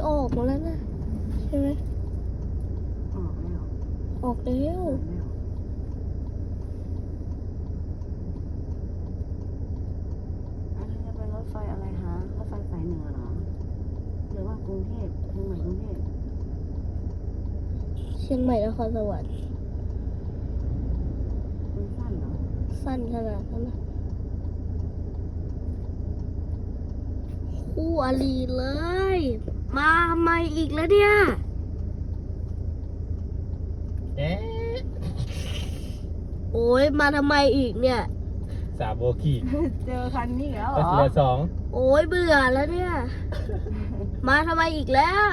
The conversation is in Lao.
ອອກມາແລ້ວນະ ໃຊ່ໄໝ? ອອກແລ້ວ ອອກແລ້ວ ອອກແລ້ວ ອັນນີ້ຈະເປັນລົດໄຟອະໄລຄະ? ລົດໄຟສາຍເໜືອເຫລອ? ຫຼືວ່າກຸງເທບ? ຊຽງໃໝ່ກຸງເທບ? ຊຽງໃໝ່ນະຄອນສະຫວັນ. ມັນສັ້ນເນາະ ສັ້ນຂະໜາດນັ້ນນະ. ຄູ່ອາລີເລີຍ ມາໃໝ່ອີກແລ້ວເນຍ. ເອະ ໂອ້ຍ ມາທຳໄມອີກເນຍ? ສາວບໍ່ຂີ່ ເຈີຄັນນີ້ແລ້ວເຫ ກໍ ລ ເຫຼືອ ອ? ສອງ. ໂອ້ຍ ເບື່ອແລ້ວເນຍ ມາທຳໄມອີກແລ້ວ?